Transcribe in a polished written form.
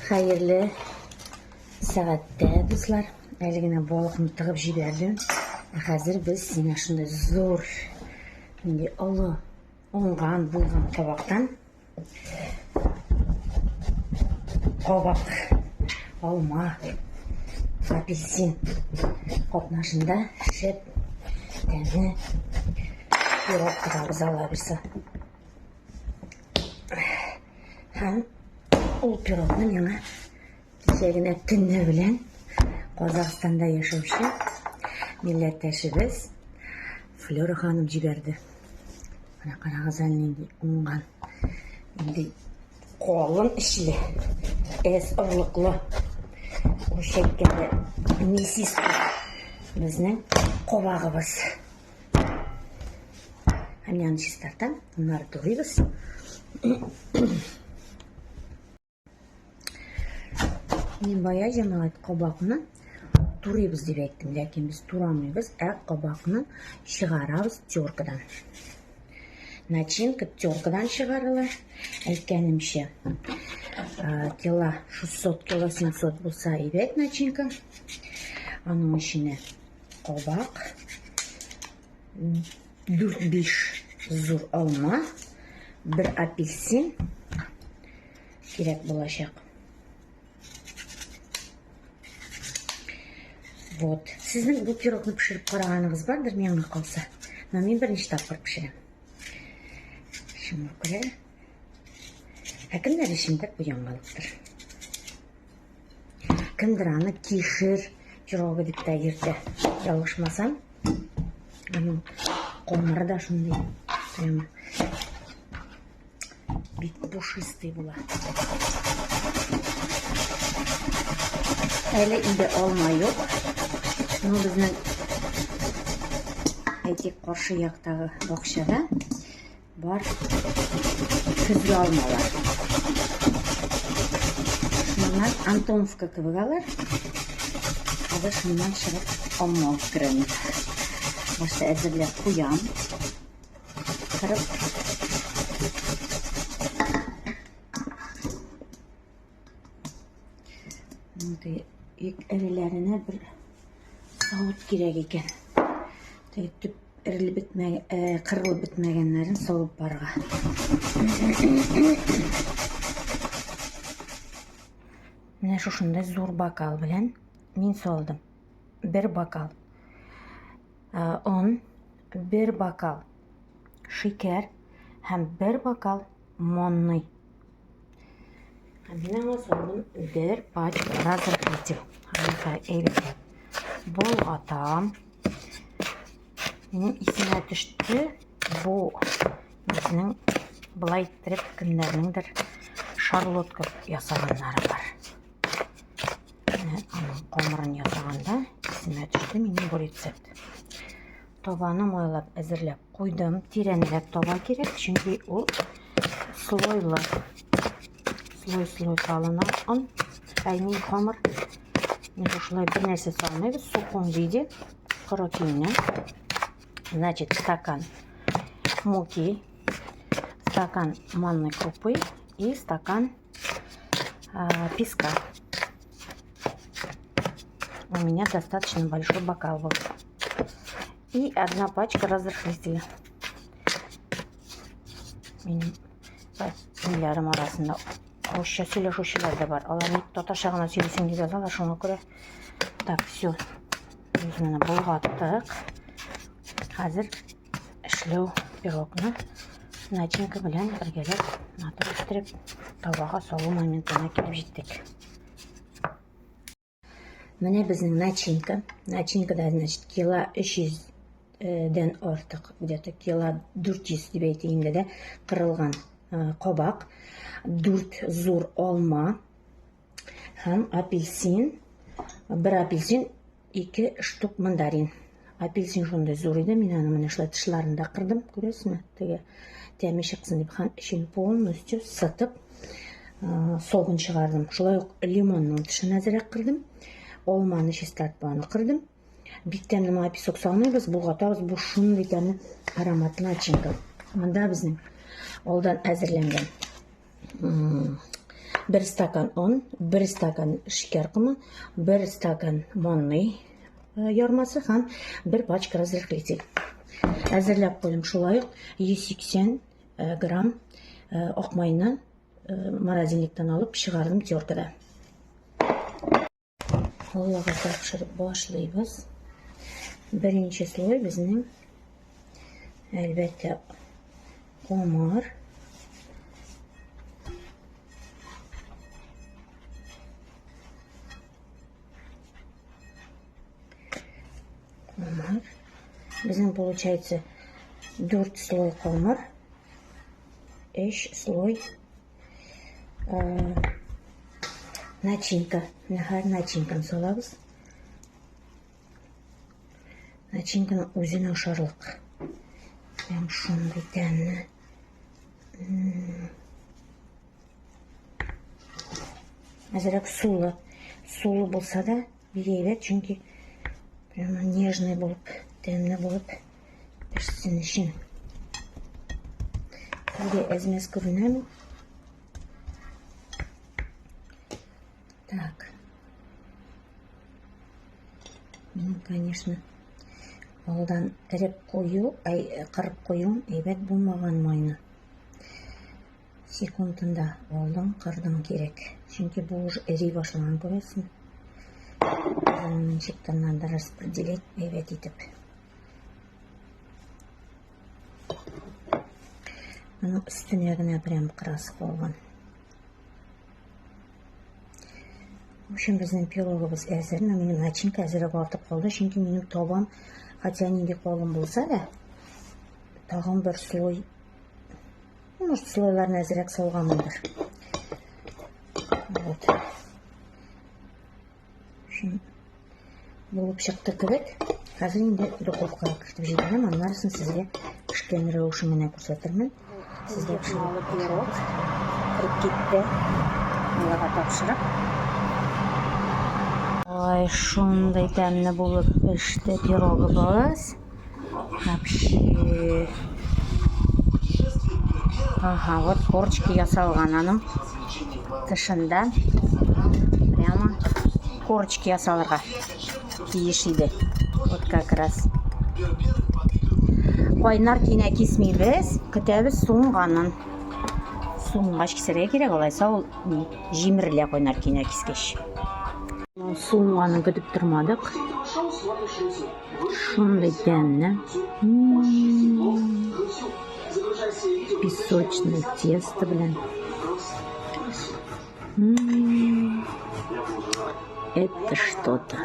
Хәерле сәгатьтә, дуслар. Әле генә балыкны тыгып җибәрдем. Ә хәзер без менә шундый зур, нинди олы, уңган булган табактан кабак, алма, апельсин катнашында шәп тәмле пирог тыгабыз алабызса. Һәм ул пирогны миңа кичә генә төнлә белән Казахстанда яшәүче милләттәшебез Флера ханым җибәрде. Менә карагыз әле нинди уңган, нинди калын эчле, әз орлыклы, русча әйткәндә мясистый безнең кабагыбыз. Һәм яны чистартам, аннары турыйбыз. Мин бая җәмәгать кабакны турыйбыз дип әйттем, ләкин без турамыйбыз, ә кабакны чыгарабыз теркадан. Начинка теркадан чыгарыла. Әйткәнемчә, кило 600, кило 700 булса әйбәт начинка. Аның эченә кабак, 4-5 зур алма, бер апельсин кирәк булачак. Вот. Сезнең бу пирогны пешереп караганыгыз бардыр, миңа калса. Но мин беренче тапкыр пешерәм. Шуңа күрә ә кемнәр өчендер бу яңалыктыр. Кемдер аны кишер пирогы дип тә йөртә. Ялгышмасам, аның комыры да шундый прямо бик пушистый була. Әле инде алма юк. Ну, безнең әйтик, каршы яктагы бакчада Бар көзге алмалар. Шуннан Антоновка кебек алар. Хәзер шуннан чыгып алма алып керәм. Башта әзерләп куям. Кырып. Мондый бик эреләренә бер савыт кирәк икән. Теге төп эрелеп бетмәгән, э, кырылып бетмәгәннәрен салып барырга. Менә шушындай зур бокал белән мин салдым. Бер бокал э, он, бер бокал шикәр һәм бер бокал манный. Мин аңа салдым бер пачка разрыхлитель. Әйбәтләп болгатам. Минем исемә төште бу безнең былай иттереп кемнәрнеңдер шарлотка ясаганнары бар. Менә аның камырын ясаганда исемә төште минем бу рецепт. Табаны майлап әзерләп куйдым. Тирәнрәк таба кирәк, чөнки ул слойлы. Слой-слой салына он. Әй, мин хамыр. Менә шулай бер нәрсә салмыйбыз. В сухом виде. Коры көенә. Значит, стакан муки, стакан манной крупы и стакан песка. У меня достаточно большой бокал был. И одна пачка разрыхлителя. Минем ниләрем арасында русча сөйләшүчеләр дә бар. Алар ник татарча гына сөйлисең дип язалар, шуңа күрә. Так, все. Без моны болгаттык. Хәзер эшләү пирогны начинка белән бергәләп матур иттереп табага салу моментына килеп җиттек. Менә безнең начинка. Начинкада, значит, кило 300 э, дән артык, где-то кило 400 дип әйтик инде дә, кырылган э, кабак, 4 зур алма һәм апельсин, бер апельсин, 2 штук мандарин. Апельсин шундый зур иде, мин аны менә шулай тышларын да кырдым, күрәсезме? Теге тәме чыксын дип һәм эчен полностью сытып, согын чыгардым. Шулай ук лимонның тышын әзрәк кырдым. Алманы чистартып аны кырдым. Бик тәмле моңа песок салмыйбыз, болгатабыз. Бу шундый тәмле ароматлы начинка. Монда безнең алдан әзерләнгән. Бер стакан он, бер стакан шикәр комы, бер стакан манный ярмасы һәм бер пачка разрыхлитель. Әзерләп куйдым шулай ук 180 грамм ак майны морозильниктан алып чыгардым теркада. Аллага тапшырып башлыйбыз. Беренче слой безнең әлбәттә комар. Комар. Безнең получается 4 слой комар, 3 слой начинка. Менә начинканы салабыз. Начинканың үзен ашарлык. Прям шундый тәмле. Әзрәк сулы. Сулы булса да бик әйбәт, чөнки прямо нежный булып, тәмле булып пешсен өчен. Сезгә әз-мәз күренәме? Так. Минем, конечно, алдан эреп кую, ай, кырып кую әйбәт булмаган майны. Секундында алдың, кырдың кирәк. Чөнки бу уже эри башлаган, күрәсең. Ничек надо распределять әйбәт итеп. Моның өстенә генә прям кырасы калган. В общем, безнең пирогыбыз әзер, но минем начинка әзерәк артып калды, чөнки минем табам, хотя нинди калын булса да, тагын бер слой, может, слойларны әзерәк салганмындыр. Вот. В общем, булып чыкты кебек. Хәзер инде духовкага кертеп җибәрәм, аннарысын сезгә пешкән рәвешен генә күрсәтермен. Сезгә пешереп пирог кереп китте. Аллага тапшырып. Ой, шундый тәмле булып пеште пирогыбыз. Вообще. Ага, вот корочки ясалган аның тышында. Прямо корочки ясалырга тиеш иде. Вот как раз. Кайнар кинә кисмибез, көтәбез суынганын. Суынгач кисәргә кирәк, алайса ул җимерелә кайнар кинә кискәч. Суынганын көтеп тормадык. Шундый тәмле. Песочное тесто белән. Это что-то.